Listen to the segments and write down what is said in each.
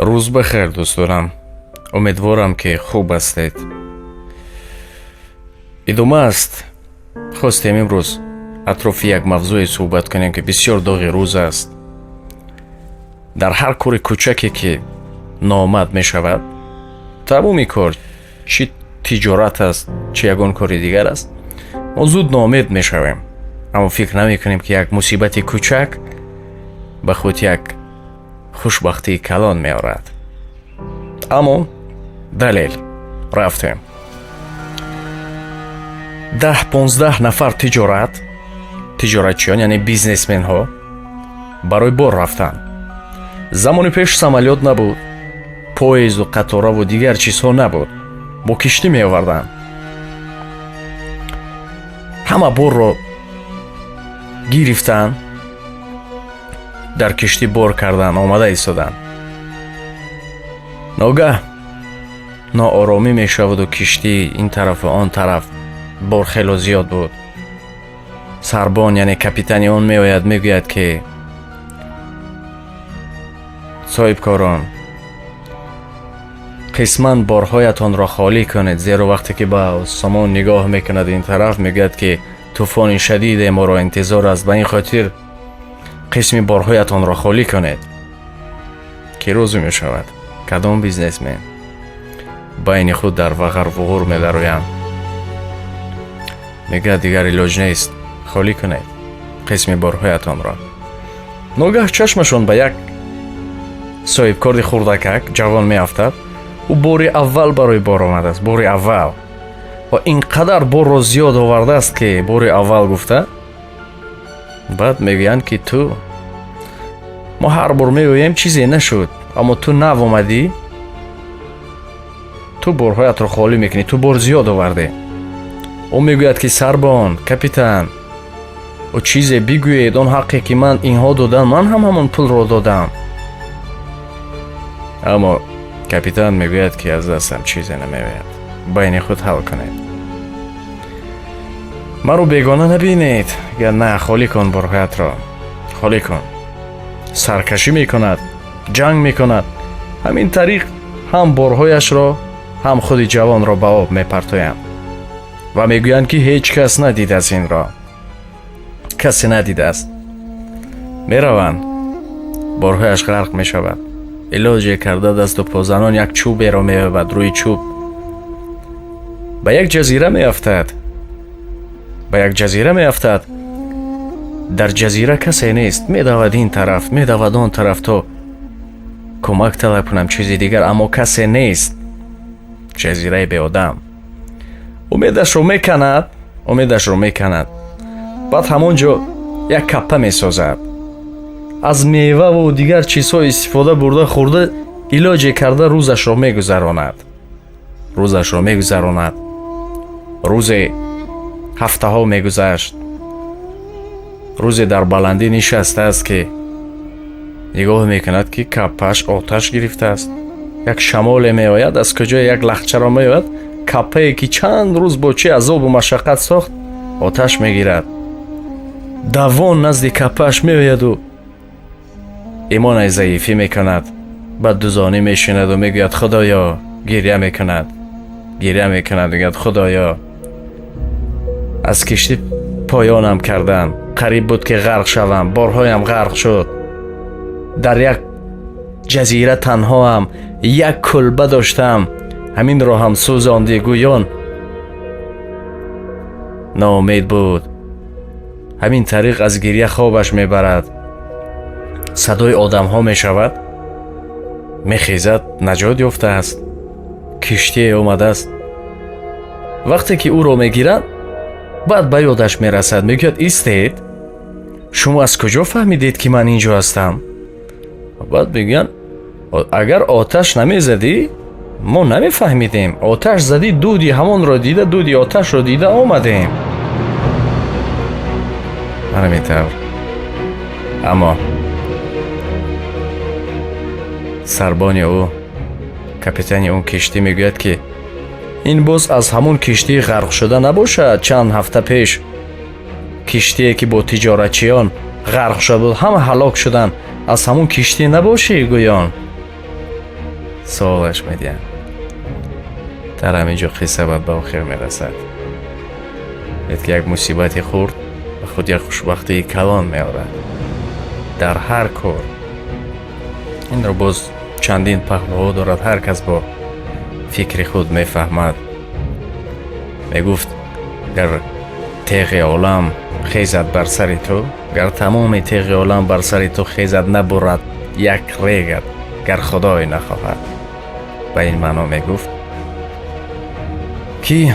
Рӯз ба хайр, дӯстонам. Умедворам, ки хуб ҳастед. Идома аст. Хостем имрӯз атрофи як мавзӯе суҳбат кунем, ки бисёр доғи рӯз аст. Дар ҳар кори кӯчаке, ки ноомад мешавад, тамоми кор, чӣ тиҷорат аст, чӣ ягон кори дигар аст, мо зуд ноумед мешавем, аммо фикр намекунем, ки як мусибати кӯчак ба худ як хушбахтии калон меорад. Аммо далел рафтем. 10-15 нафар тиҷоратчиён, яъне бизнесменҳо, барои бор рафтанд. Замони пеш самолёт набуд, поезду қатораву дигар чизҳо набуд, бо киштӣ меоварданд. Ҳама борро гирифтанд, дар киштӣ бор карданд, омада истоданд. Ногаҳ нооромӣ мешаваду киштӣ ин тарафу он тараф. Бор хело зиёд буд. Сарбон, яъне капитани он, меояд, мегӯяд, ки соҳибкорон, қисман борҳоятонро холӣ кунед, зеро вақте ки ба осмон нигоҳ мекунад ин тараф, мегӯяд, ки тӯфони шадиде моро интизор аст, ба ин хотир қисми борҳоятонро холӣ кунед. Ки розӣ мешавад? Кадом бизнесмен? Байни худ дар вағар вуғур медароянд. Мегӯяд, дигар илоҷ нест, холӣ кунед қисми борҳоятонро. Ногаҳ чашмашон ба як соҳибкори хурдакак ҷавон меафтад. Ӯ бори аввал барои бор омадааст, бори аввал, ва ин қадар борро зиёд овардааст, ки бори аввал гуфта. Баъд мегӯянд, ки ту, мо ҳар бор меоем, чизе нашуд, аммо ту нав омадӣ, ту борҳоятро холӣ мекунӣ, ту бор зиёд овардӣ. Ӯ мегӯяд, ки сарбон, капитан, ӯ чизе бигӯед, он ҳаққе, ки ман инҳо додам, ман ҳам ҳамон пулро додам. Аммо капитан мегӯяд, ки аз дастам чизе намеояд, байни худ ҳал кунед, маро бегона набинед. Гӯяд, на, холӣ кун, борҳоятро холӣ кун. Саркашӣ мекунад, ҷанг мекунад. Ҳамин тариқ ҳам борҳояшро, ҳам худи ҷавонро ба об мепартоянд ва мегӯянд, ки ҳеҷ кас надидааст инро, касе надидааст. Мераванд, борҳояш ғарқ мешавад. Илоҷе карда, дасту позанон як чӯберо меёбад, рӯи чӯб ба як ҷазира меафтад, ба як ҷазира меафтад. Дар ҷазира касе нест. Медавад ин тараф, медавад он тараф, то кӯмак талаб кунам, чизи дигар, аммо касе нест. Ҷазираи беодам. Умедашро меканад, умедашро меканад. Баъд ҳамон ҷо як каппа месозад, аз меваву дигар чизҳо истифода бурда, хӯрда, илоҷе карда рӯзашро мегузаронад, рӯзашро мегузаронад. Рӯзе ҳафтаҳо мегузашт. Рӯзе дар баландӣ нишастааст, ки нигоҳ мекунад, ки каппаш оташ гирифтааст. Як шамоле меояд, аз куҷое як лахчаро меояд, каппае, ки чанд рӯз бо чӣ азобу машаққат сохт, оташ мегирад. Давон назди каппааш меояду имонай заифӣ мекунад, ба дузонӣ мешинаду мегӯяд: «Худоё!» Гиря мекунад, гиря мекунад, мегӯяд: «Худоё, аз киштӣ поёнам карданд, қариб буд, ки ғарқ шавам, борҳоям ғарқ шуд, дар як ҷазира танҳоам, як кулба доштам, ҳаминро ҳам сӯзондӣ», гӯён ноумед буд. Ҳамин тариқ аз гиря хобаш мебарад. Садои одамҳо мешавад, мехезад, наҷот ёфтааст, киштие омадааст. Вақте ки ӯро мегиранд, баъд ба ёдаш мерасад, мегӯяд: «Истед, шумо аз куҷо фаҳмидед, ки ман ин ҷо ҳастам?» Баъд мегӯянд: «Агар оташ намезадӣ, мо намефаҳмидем. Оташ задӣ, дуди ҳамонро дида, дуди оташро дида омадем». Ҳамин тавр. Аммо сарбони ӯ, капитани он киштӣ, мегӯяд, ки ин боз аз ҳамон киштии ғарқшуда набошад чанд ҳафта пеш, киштие, ки бо тиҷоратчиён ғарқ шуда буд, ҳама ҳалок шуданд, аз ҳамон киштӣ набошӣ, гӯён. Суолаш медиҳанд. Дар ҳамин ҷо қисса баъд ба охир мерасад. Дид, ки як мусибати хурд ба худ як хушбахтии калон меорад дар ҳар кор. Инро боз чандин паҳлӯҳо дорад, ҳар кас бо фикри худ мефаҳмад. Мегуфт: гар теғи олам хезад бар сари ту, гар тамоми теғи олам бар сари ту хезад, набурад як регат, гар Худой нахоҳад. Ба ин маъно мегуфт, ки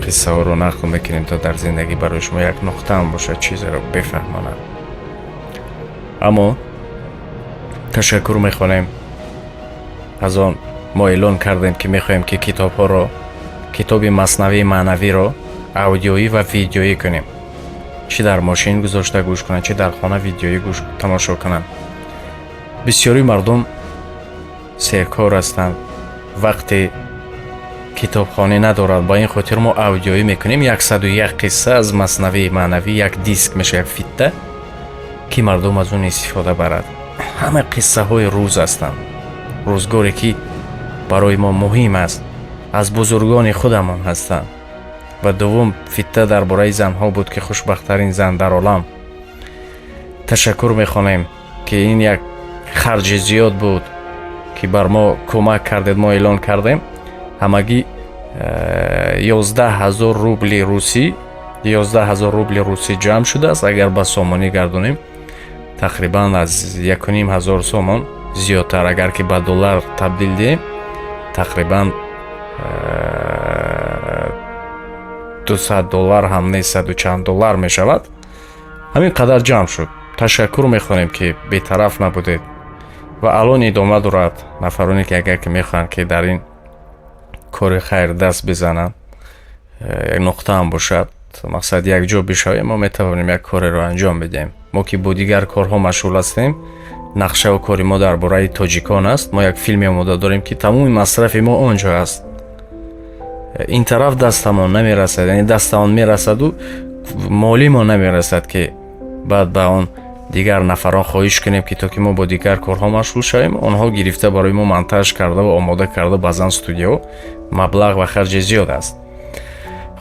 қиссаҳоро нақл мекунем, то дар зиндагӣ барои шумо як нуқтаам бошад, чизеро бифаҳмонад. Аммо ташаккур мехонем аз он. Мо эълон кардем, ки мехоҳем, ки китобҳоро, китоби Маснавии маънавиро аудиоӣ ва видеоӣ кунем, чӣ дар мошин гузошта гӯш кунанд, чӣ дар хона видеоӣ гӯш тамошо кунанд. Бисёри мардум серкор ҳастанд, вақте китобхонӣ надорад. Ба ин хотир мо аудиоӣ мекунем. 101 қисса аз Маснавии маънавӣ як диск меша, як фитта, ки мардум аз он истифода барад. Ҳама қиссаҳои рӯз ҳастанд, рӯзгоре ки барои мо муҳим аст, аз бузургони худамон ҳастанд. Ва дуввум фитта дар бораи занҳо буд, ки хушбахттарин зан дар олам. Ташаккур мехонем, ки ин як харҷи зиёд буд, ки бар мо кӯмак кардед. Мо эълон кардем, ҳамагӣ 11 000 рубли русӣ, 11 000 рубли русӣ ҷамъ шудааст. Агар ба сомонӣ гардонем, тақрибан аз 1500 сомон зиёдтар. Агар ки ба доллар табдил диҳем, тақрибан 200 доллар ҳам не, саду чанд доллар мешавад. Ҳамин қадар ҷамъ шуд. Ташаккур мехонем, ки бетараф набудед. Ва алон идома дорад. Нафароне ки агар ки мехоҳанд, ки дар ин кори хайр даст бизананд, як нуқтаам бошад, мақсад якҷо бишавем, мо метавонем як кореро анҷом бидиҳем. Мо ки бо дигар корҳо машғул ҳастем, нақшаву кори мо дар бораи тоҷикон аст. Мо як филме омода дорем, ки тамоми масрафи мо он ҷо аст. Ин тараф дастамон намерасад, яъне дастамон мерасаду молимон намерасад, ки баъд ба он дигар нафарон хоҳиш кунем, ки то ки мо бо дигар корҳо машғул шавем, онҳо гирифта барои мо монтаж карда ва омода карда, баъзан студияҳо маблағ ва харҷи зиёд аст.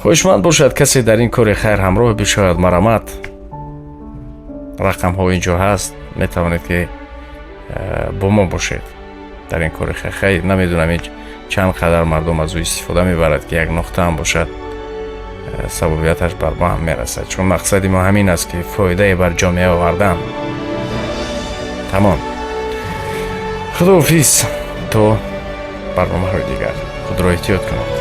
Хоҳишманд бошад касе дар ин кори хайр ҳамроҳ бишавад, марамат, рақамҳо ин ҷо ҳаст, метавонед ки бо мо бошед дар ин кори хайр. Хайр, намедонам, чанд қадар мардум аз ӯ истифода мебарад, ки як нуқтаам бошад, савобияташ бар мо ҳам мерасад, чун мақсади мо ҳамин аст, ки фоидае бар ҷомеа овардан. Тамом, худоҳофиз, то барномаҳои дигар. Худро эҳтиёт кунед.